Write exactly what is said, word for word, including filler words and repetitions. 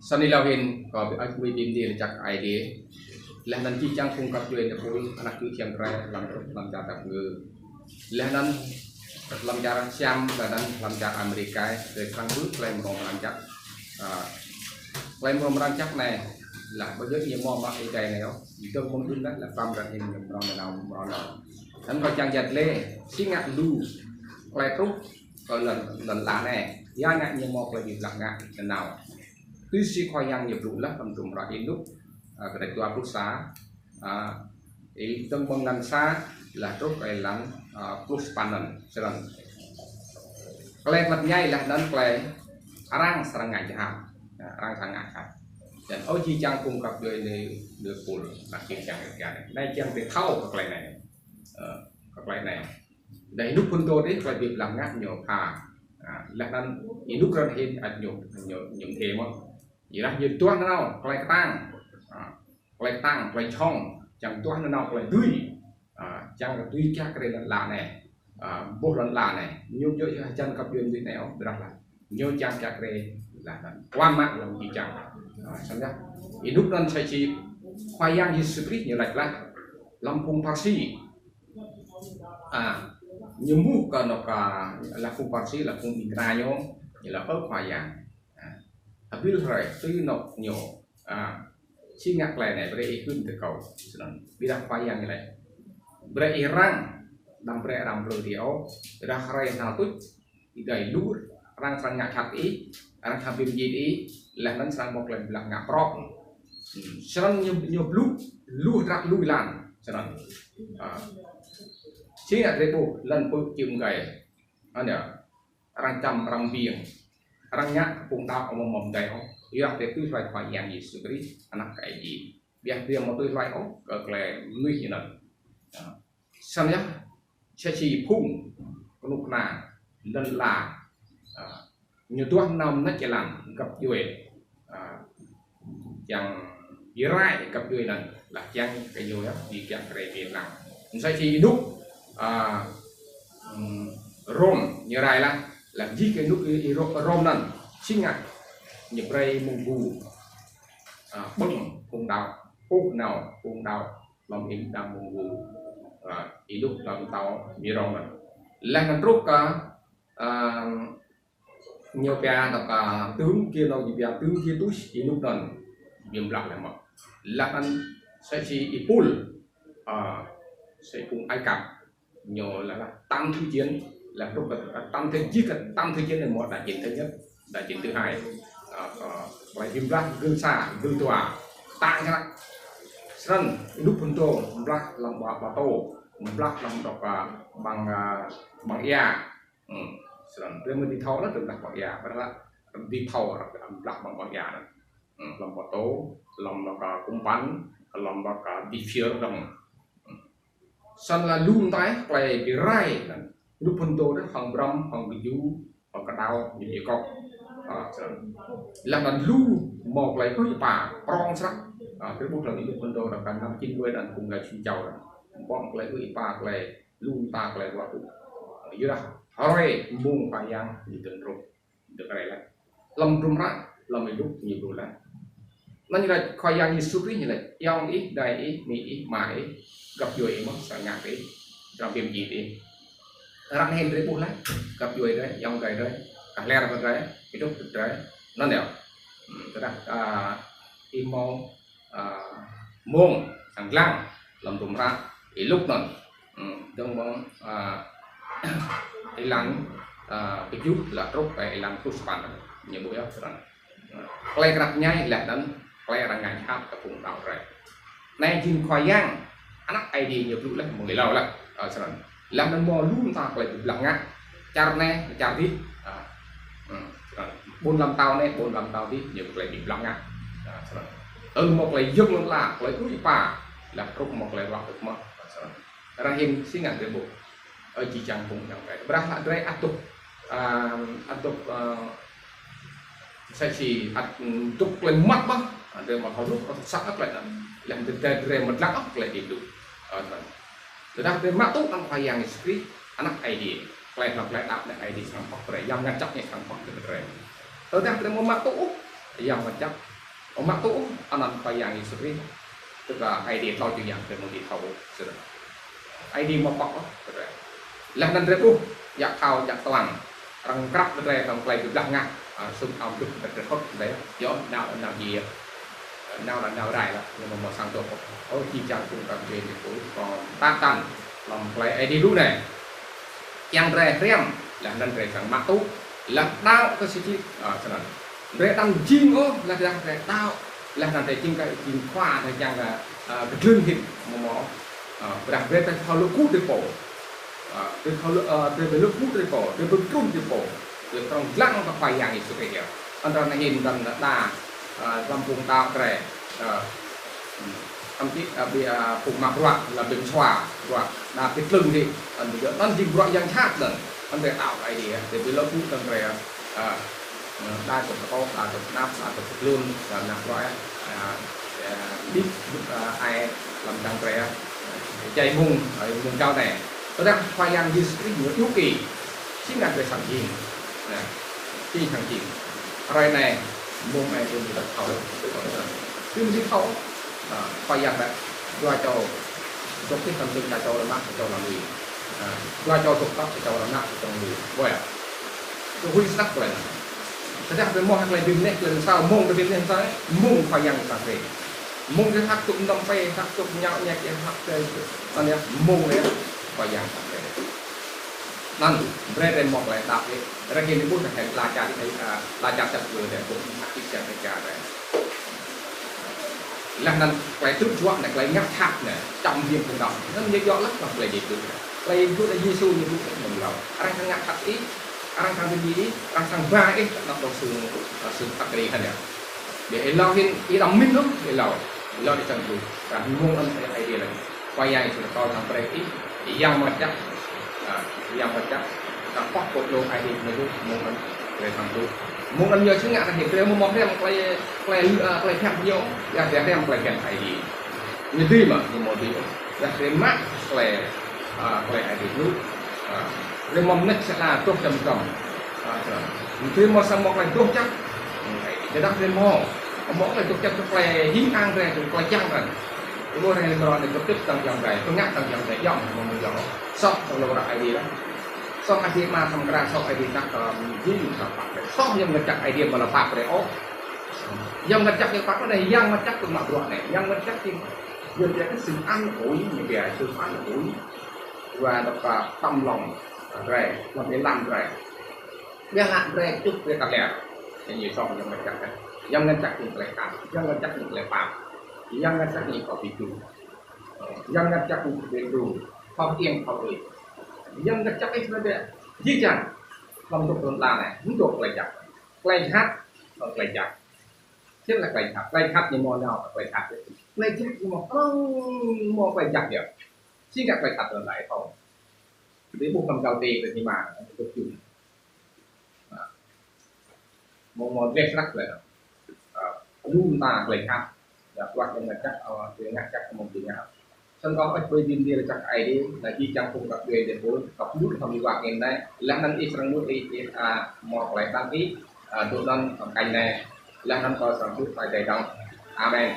Snăn êlâo hĭn, kâo bi ăt mui bi mni lač jăk Aê Diê. Leh anăn jih jang phung găp djuê anei pul, anak čô čiăng drei hlăm, hlăm čar Dap Kngư. Leh anăn hlăm čar Siam, leh anăn hlăm čar Amêrik, drei khăng hưn klei mrâo mrang jăk. Ah, klei mrâo mrang jăk anei, lah, ƀu djŏ ñu mâo mă êdei anei ôh. Dơ̆ng mơ̆ng đưm leh, lah, păm ră hĭn ñu mrâo nanao, mrâo nanao. Anăn kâo čiăng yăl dliê, si ngă lu klei truh kơ lăn, lăn ala anei. Ya ngă ñu mâo klei bi blah ngă nanao. Tui si Khua Yang ñu blŭ leh hlăm hdruôm hră Y-Luk, ah, kdrêč dua pluh sa, ah, Y-Luk dơ̆ng mơ̆ng êlan sa, lah truh kơ êlan, ah, pluh sa păn anăn, snăn. Klei knap mñai leh anăn klei arăng srăng ngă jhat. Ah, arăng srăng ngă jhat. Leh anăn ơ jih jang phung găp djuê anei, anei pul, anak čô čiăng drei. Anei čiăng drei thâo kơ klei anei. Ah, kơ klei anei. Dah Y-Luk phŭn dô dih, klei bi blah ngă ñu pha. Ah, leh anăn Y-Luk răn hĭn ăt ñu, ñu, ñu mdê mơh. Ƀiădah ñu duah nanao klei ktang. Ah, klei ktang, klei jhŏng, čiăng duah nanao klei dưi. Ah, čiăng kơ dưi kiă kriê lăn ala anei. Ah, boh lăn ala anei. Ñu djŏ hjan găp djuê dưi anei ôh, ƀiădah lah ñu čiăng kiă kriê leh anăn kuăm mă hlăm jih jang. Ah, snăn yơh. Y-Luk anăn msĕ si Khua Yang Yêsu Krist ñu lač leh hlăm phung Pharisi. Ah, ñu êmuh kơ anôk, ah, lah phung Pharisi, lah phung ƀĭng kna ñu, ñu lač: Ơ Khua Yang, ah, hbĭl hruê tui anôk ñu, ah, si ngă klei anei, brei ih hưn ti kâo. Snăn. Ƀiădah Khua Yang ñu lač: Brei ih răng, đăm brei arăng mplư ih ôh. Ƀiădah hruê knhal tuč, êdei lu, arăng srăng ngă jhat ih, arăng srăng bi mdjiê ih, leh anăn srăng mâo klei bi blah ngă prŏng. Hmm, snăn ñu, ñu blŭ, lu hdră lu êlan, snăn. Ah. Si ngă drei ƀuh, lăn pưk čư̆ mgei. Anăn yơh, arăng čăm, arăng biêng. Arăng ngă kơ phung đăo amâo mâo mdei ôh. Ƀiădah drei tui hluê Khua Yang Yêsu Krist, Anak Aê Diê. Ƀiădah drei amâo tui hluê ôh kơ klei mnuih anăn. Ah. Snăn yơh, msĕ si phung knŭk kna lăn ala, ah, ñu duah nanao mnêč êlan găp djuê, ah, čiăng bi rai găp djuê anăn, lah čiăng kơ ñu yơh bi kiă kriê bi lăng. Msĕ si Y-Luk, ah, hm, Rôm ñu rai lah, lah jih kơ Y-Luk Y-, Y-, Rôm anăn, si ngă ñu brei mơ̆ng gu, ah, ƀơ̆ng phung đăo, pŭ nao phung đăo, hlăm êdei mơ̆ng gu, ah, Y-Luk hlăm mtao Miron anăn. Leh anăn truh kơ, ah, ñu pia dôk, ah, tướng kia, ñu pia tướng kia tui Y-Luk anăn bi blah leh mơh. Leh anăn msĕ si Y-Pôl, ah, msĕ phung Ai Cập, ñu lah, lah tam thư chiến, lah truh kơ, ah, tam thư, jih kơ tam thư chiến anei mâo đại chiến thứ nhất, đại chiến thứ hai. Ah, ah, klei bi blah gưl sa, gưl dua. Ktang snăk. Snăn Y-Luk phŭn dô blah hlăm ƀa-, ƀato, blah hlăm dôk, ah, ƀăng, ah, ƀăng êa. Hmm. Snăn, drei mơ̆ dưi thâo lah, drei blah ƀăng êa, ƀiădah lah dưi thâo lah, blah ƀăng, ƀăng êa anăn. Hmm, hlăm ƀato, hlăm dôk, ah, kŭmpăn, hlăm dôk, ah, bi phiơr dơ̆ng. Hmm. Snăn lah lu mta klei bi rai anăn. Y-Luk phŭn dô dih hŏng Brăm, hŏng Kju, hŏng Kđao, ñu bi kŏ. Ah, snăn. Leh anăn lu mâo klei ư̆ êpa, prŏng snăk. Ah, drei ƀuh hlăm Y-Luk phŭn dô dih kơ năm chín mươi anăn phung ngă čĭn čâo anăn. Mâo klei ư̆ êpa, klei lu mta klei ruă tŭ. Ƀiădah hruê mmông Khua Yang ñu dơ̆ng truh. Dơ̆ng rai leh. Hlăm hdruôm hră, hlăm Y-Luk ñu blŭ leh. Anăn ñu lač Khua Yang Yêsu Krist ñu lač: Ayŏng ih, adei ih, amĭ ih, ama ih, găp djuê ih mơh srăng ngă kơ ih, srăng bi mdjiê ih. Ară anei drei ƀuh leh, găp djuê drei, ayŏng adei drei, kah lĕ drei, êduk drei, anăn yơh. Hmm, tơdah, ah, ih mâo, ah, mmông, srăng dlăng, hlăm hdruôm hră Y-Luk anăn. Hmm, dơ̆ng mơ̆ng, ah, êlan, ah, kjuh lah truh kơ êlan pluh sa păn. Ñu ƀuh yơh, snăn. Klei knap mñai leh anăn klei arăng ngă jhat kơ phung đăo drei. Anei jing Khua Yang, Anak Aê Diê ñu blŭ leh mơ̆ng êlâo leh. Ah, snăn. Leh anăn mâo lu mta klei bi blah ngă. Čar anei, čar dih. Ah. Hmm, snăn. Ƀuôn ala mtao anei, ƀuôn ala mtao dih, ñu klei bi blah ngă. Ah, snăn. Ơ mâo klei yơ̆ng lăn ala, klei ư̆ êpa. Lah truh mâo klei ruă tŭ mơh. Ah, snăn. Ară anei si ngă drei ƀuh. Ơ jih jang phung ayŏng adei. Ƀiădah lah drei ăt dôk, ah, ăt dôk, ah, msĕ si ăt, mm, dôk klei mmăt mơh. Ah, drei amâo thâo lu, ăt sat ăt klei anăn. Leh drei, drei amâo dlăng ôh klei dih lu. Ah, snăn. Tơdah drei mă tŭ anăn Khua Yang Yêsu Krist, Anak Aê Diê. Klei hlăm klei đăo anei Aê Diê srăng pŏk brei, Yang Mngăt Jăk ñu srăng pŏk brei. Tơdah drei amâo mă tŭ ôh, Yang Mngăt Jăk Mă tŭ, anăn Khua Yang Yêsu Krist. Tức là Aê Diê tlâo čô Yang, drei amâo dưi thâo ôh, snăn. Aê Diê amâo pŏk ôh, snăn. Leh anăn drei ƀuh, yak thâo, yak tlang. Arăng krăp drei hŏng klei bi blah ngă, a, sum ao dŭk drei hŏt drei. Yơh, nao, nao djiê. Nao là nao rai lah, ñu amâo mâo sang dôk ôh. Ơ, jih jang phung đăo drei ñu pô, kâo tat tăn hlăm klei Aê Diê lu anei. Čiăng drei hriăm, leh anăn drei čiăng mă tŭ, leh đăo kơ si čĭ, a, snăn. Drei đăm jing ôh, leh dah drei đăo, leh anăn drei jing kơ jing khua, drei čiăng kơ, a, kdlưn hĭn, amâo mâo, a, ƀiădah drei thâo lŏ kŭ drei pô. A, drei thâo lŏ, a, drei bi lŏ kŭ drei pô, drei bi trŭn drei pô. Drei trông dlăng kơ Khua Yang Yêsu Krist yơh. Anăn hĭn anăn đa, a, hlăm phung đăo drei, a, Thậm chí, a, bi, a, phung mă bruă, leh bi msua, bruă, đa bi tlưng dih, anăn bi, anăn jing bruă yang jhat anăn, anăn drei đăo Aê Diê, drei bi lŏ kŭ anăn drei, a, a, đa dôk kơ, đa dôk knap, đa dôk kdlưn, đa mă bruă, a, a, bi, a, ai, hlăm dăng drei, a, jai mông, a, mông gao anei. Tơdah Khua Yang Yêsu Krist ñu djŏ ih, si ngă drei srăng jing. Nah, si srăng jing. Hruê anei, mông ai tuôm bi thâo. Tuôm bi thâo. A, Khua Yang dah, dua čô dôk ti tăm tưng, sa čô lăn mă, sa čô lăn lui. A, dua čô dôk tăp, sa čô lăn mă, sa čô lăn lui. Ƀuh yơh. Tui huĭ snăk klei anăn. Tơdah drei mâo klei bi mneh, klei msao, mông drei bi mneh msao, mông Khua Yang srăng drei. Mông drei hăk tŭk mnăm pe, hăk tŭk mñao ñek, hăk drei, anăn yơh, mông drei, Khua Yang srăng drei. Anăn, brei drei mâo klei đăo leh. Drei hĭn ƀuh, drei hĭn ala čar, a, ala čar čăt kơ drei, ƀuh, hăk čĭt čăt čar drei. Leh anăn klei tŭ juă anei, klei ngă jhat anei, čăm jing phung đăo. Anăn ñu djŏ leh, klei Yêsu. Klei Yêsu, Yêsu ñu djŏ leh mơ̆ng êlâo. Arăng srăng ngă jhat ih, arăng srăng bi mdjiê ih, arăng srăng ba ih, anăn dôk sưng, sưng jhat kơ ih hăn yơh. Bi êlâo hĭn, ih đăm mĭn ôh, êlâo. Êlâo ih srăng djŏ. Kăn mông anăn Aê Diê leh. Khua Yang Yêsu kâo srăng brei ih, Yang Mngăt Jăk. A, Yang Mngăt Jăk. Kăn pŏk kơ dlông Aê Diê ñu djŏ, mông anăn drei srăng djŏ. Mông anăn ñu si ngă drei hĭn, drei amâo mâo hriăm klei, klei, a, klei bhiăn ñu, ya drei hriăm klei bhiăn Aê Diê. Ñu dưi mơh, ñu amâo dưi. Ya drei mă klei, a, klei Aê Diê djŏ. A, drei amâo mnêč sa đa dôk čăm čăm. A, drei amâo sa mâo klei dôk čăk. Tơdah drei mâo, mâo klei dôk čăk, klei hing ang drei, klei čiăng drei. Ƀuh drei mrâo anei kơ tĭp tăng jam drei, pơngă tăng jam drei, jam mâo mâo jam. Soh, soh lŏ ră Aê Diê lah. Soh Aê Diê Ama Thâo Mkra, soh Aê Diê Anak, ơ, jing soh pap drei. Soh Yang Mngăt Jăk Aê Diê amâo lŏ pap drei ôh. Yang Mngăt Jăk ñu pap anei, Yang Mngăt Jăk tŭ mă bruă anei. Yang Mngăt Jăk jing, ñu pia kơ sự an ủi, ñu pia sự an ủi. Wa dôk, ơ, tăm lŏng drei, hlăm êlan drei. Ƀiădah drei čuh drei kăt lĕ. Ñu soh Yang Mngăt Jăk. Yang Mngăt Jăk jing klei khăp. Yang Mngăt Jăk jing klei pap. Yang Mngăt Jăk jing klei bi djru. Yang Mngăt Jăk jing klei bi djru. Thâo iêng thâo ưi. Yang Mngăt Jăk ih snăn dê. Jih jang. Hlăm dôk hlăm lăn anei. Mdôk klei jăk. Klei jhat, klei jăk. Čih leh klei jhat. Klei jhat ñu mâo nao klei jhat. Klei jhat ñu mâo prŏng, mâo klei jăk yơh. Si ngă klei jhat anăn đa ih thâo. Drei ƀuh hlăm Galati kdrêč êma, kdrêč kjuh. Mâo, mâo dleh snăk leh. A, lu mta klei jhat. Ya, bruă Yang Mngăt Jăk, a, drei ngă jăk, mâo drei ngă. Snăn kâo ăt brei bi mni lač jăk Aê Diê, lač jih jang phung đăo drei dê pô, kăp lu hlăm êwa anei, leh anăn ih srăng mŭt ih, ih, a, mâo klei đăo ih, a, dôk anăn hlăm kênh anei, leh anăn kâo srăng dôk hlăm kênh dơ̆ng. Amen.